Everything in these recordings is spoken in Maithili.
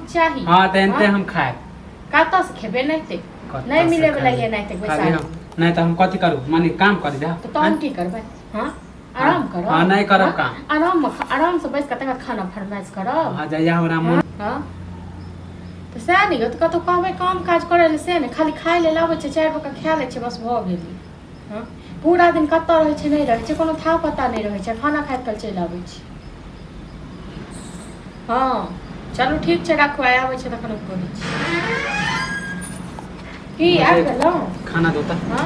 चाही। हाँ तऽ एनते हाँ? हम खायब। कतऽ से खेबै नहि ते? कतऽ नहि से मिले वाला खायब? ये नहि ते खाली बैसारी। हम नहि तऽ हम कथी करू, माने काम करी जा। तऽ तहन की करबै? हाँ, आराम करब? हाँ, नहि करब हाँ? काम। आराम आराम से बैस कऽ तकर खाना फरमाइश करब? हाँ, जहिया हमरा मन। हाँ, तऽ सएह ने यौ, तऽ कतहु कहबै काम काज करै लए से नहि, खाली खाय लेल अबै छै, 4 बजे खा लै छै, बस भऽ गेलै। हँ, पूरा दिन कतऽ रहै छै, नहि रहै छै, कोनो था पता नहि रहै छै, खाना खाइत काल चलि आबै छै। हँ, चलू ठीक छै, राखू, आइ आबै छै तखन हम कहै छी। की आबि गेलहुँ? खाना दो तऽ। हँ,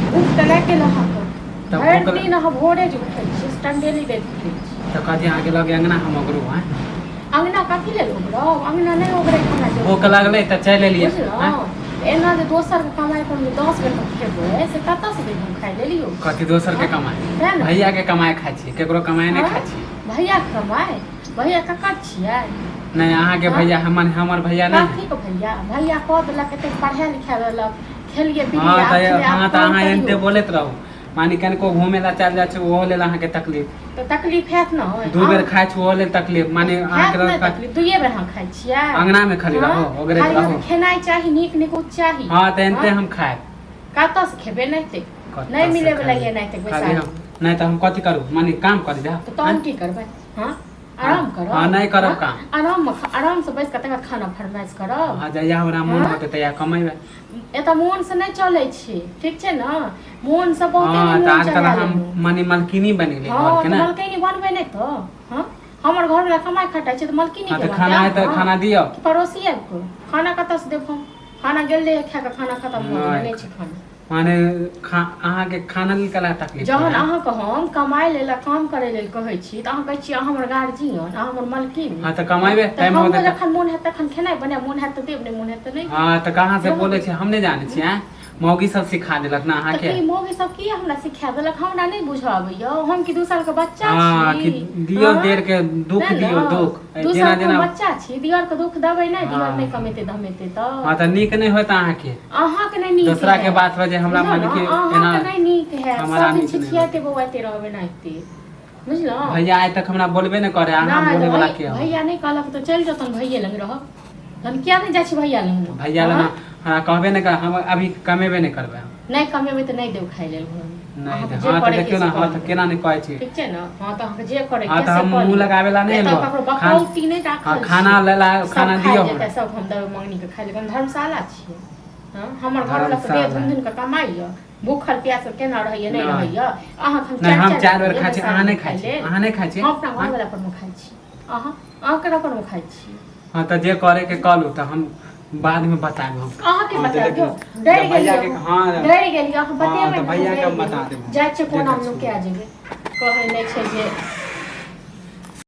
भूख तऽ लागि गेल अहाँके। तऽ भरि भूख दिन अहाँ भोरे जे उठै छी से टंडेली दैत उठै छी। तऽ कहती अहाँके लगे अङ्गना हम ओगरू। हँ, अङ्गना कथी लेल ओगरब? अङ्गना नहि ओगरै खाना जे भूख लागलै तऽ चलि एलियै। बुझलहुँ? एना जे दोसरके कमाइ पर जे 10 बेर खेबै से कतऽसँ देब हम खाइ लेल यौ? कथी दोसरके कमाइ? तेँ ने। भैयाके कमाइ खाइ छी, केकरो कमाइ नहि हँ? खाइ छी। भैयाके कमाइ? भैया ककर छियै? नहि, अहाँके हँ? भैया हमर, हमर भैया नहि। कथीके भैया? भैया कऽ देलक, एतेक पढ़ा लिखा देलक, खेलियै हँ पिलियै, आब तऽ खेलियै, आब हँ तऽ काम अहाँ एनते करियौ। बोलैत रहू, माने कनिको घूमे ला चलि जाइ छै ओहो लेल अहाँके तकलीफ। तऽ तकलीफ हैत ने? 2 बेर खाइ छी ओहो लेल तकलीफ, माने हैत अहाँके नहि तकलीफ? दुइए बेर अहाँ खाइ छियै? अङ्गनामे खाली हँ? रहू, ओगरैत खाली रहू। अहाँके खेनाइ चाही, नीक निकुत चाही। हँ, तऽ एनते हँ? हम खायब। कतऽ से खेबै नहि ते? कतऽ नहि से मिले वाला खाली ये नहि ते खाली बैसारी। हम नहि तऽ हम कथी करू, माने काम करी जा। तऽ तहन की करबै? हँ, आराम करब? हाँ, नहि करब हाँ? काम। आराम आराम से बैस कऽ तकर खाना फरमाइश करब? हाँ, जहिया हमरा मन हाँ? होतै तहिया कमेबै। एतऽ मोन से नहि चलै छै, ठीक छै ने? मोन से बहुते हाँ दिन तऽ मोन आजकल चला हम लेलहुँ। माने मलकिनी बनि गेलियै हँ घरके तऽ ने। मलकिनी बनबै नहि तऽ? हँ, हमर घरवला कमाइ खटाइ छै तऽ मलकिनी हाँ के तऽ खाना है बनतै? तऽ खाना दियौ। कि पड़ोसी आबि कऽ खाना कतऽ से देब हम? खाना गेल रहै खाए कऽ, खाना खतम भऽ गेलै, नहि। नहि छै खाना। माने खा अहाँके खाना लेल कला तकलीफ जहन है? अहाँके हम कमाइ लेल आ काम करै लेल कहै छी तऽ अहाँ कहै छी अहाँ हमर गार्जियन, अहाँ हमर मलकिन। हाँ तऽ कमेबै, तऽ टाइम हमरो होतै तऽ। जखन मोन हैत तखन खेनाइ बनायब, मोन हैत तऽ देब, नहि मोन हैत तऽ नहि। हाँ तऽ कहाँ से बोलै छी हम नहि जानै छी। आँय, मौगी सब सिखा देलक ने तऽ अहाँके? की मौगी सब की हमरा सिखा देलक? हमरा नहि बुझऽ अबैया? हम कि 2 सालके बच्चा हाँ छी? कि दियौ हाँ? देर के दुख तेँ ने, दियौ दुख 2 जेना सालके हम जेना। बच्चा छी? दिअरके दुख देबै नहि? दिअर हाँ। नहि कमेतै धमेतै तऽ? हाँ तऽ नीक नहि होत अहाँके। अहाँके नहि नीक दोसरा के हैत। बात पर जे हमरा बुझलहुँ मन ने? के अहाँके एना नहि नीक हैत। हमरा सब दिन नीक नहि छिछियाइते बौआइते रहबै नाहिते, बुझलहुँ? भैया आइ तक हमरा बोलबे नहि करे, अहाँ नहि बोले तऽ वाला के हो? भैया नहि कहलक तऽ चलि जेतन, भैये लग रहब तहन। किया नहि जाइ छी भैया लग? भैया लग हाँ? हमरा कहबे नहि कर, हम अभी कमेबे नहि करबै हम। नहि कमेबै तऽ नहि देब खाइ लेल घरमे। नहि अहाँके तऽ जे हाँ तऽ करैके देखियौ से ने। कऽ हाँ तऽ लिअ। केना नहि कहै छी? ठीक छै ने? हँ, तऽ अहाँके जे करैके हाँ तऽ से हम कऽ मुँह लिअ। लगाबे ला नहि एतऽ एलहुँ। ककरो बकौती नहि हाँ राखल खाना छै। लेला सब खाना खाइ दियौ जेतै हमरा। सब हम देबै मंगनी के खाइ लेल? हम धर्मशाला छियै? हँ, हमर घरवला तऽ देह धर्मशाला। धुन धुन कऽ कमाइया, भूखल प्यासल केना रहैया नहि नहि। रहैया, अहाँके हम नहि चारि हम चारि 4 बेर देबै खाइ छी, अहाँ बैसारीमे नहि खाइ खाइ छी? लेल? अहाँ नहि खाइ छी? हम अपना हाँ? घरवला पर मे खाइ छी, अहाँ अहाँ केकरा पर मे खाइ छी? हाँ तऽ जे करे के कहलू तऽ हम बाद में बतायब हम। अहाँके हाँ, तऽ बतायब देखियौ, यौ, डरि जब भैया गेलियै के हम। हाँ डरि गेलियै अहाँ हाँ बतेबै तऽ ने, भैया हम के हम डरि बता गेलियै। देब। जाइ छियै कोना देखै नुका छी। जेबै, कहै नहि छै जे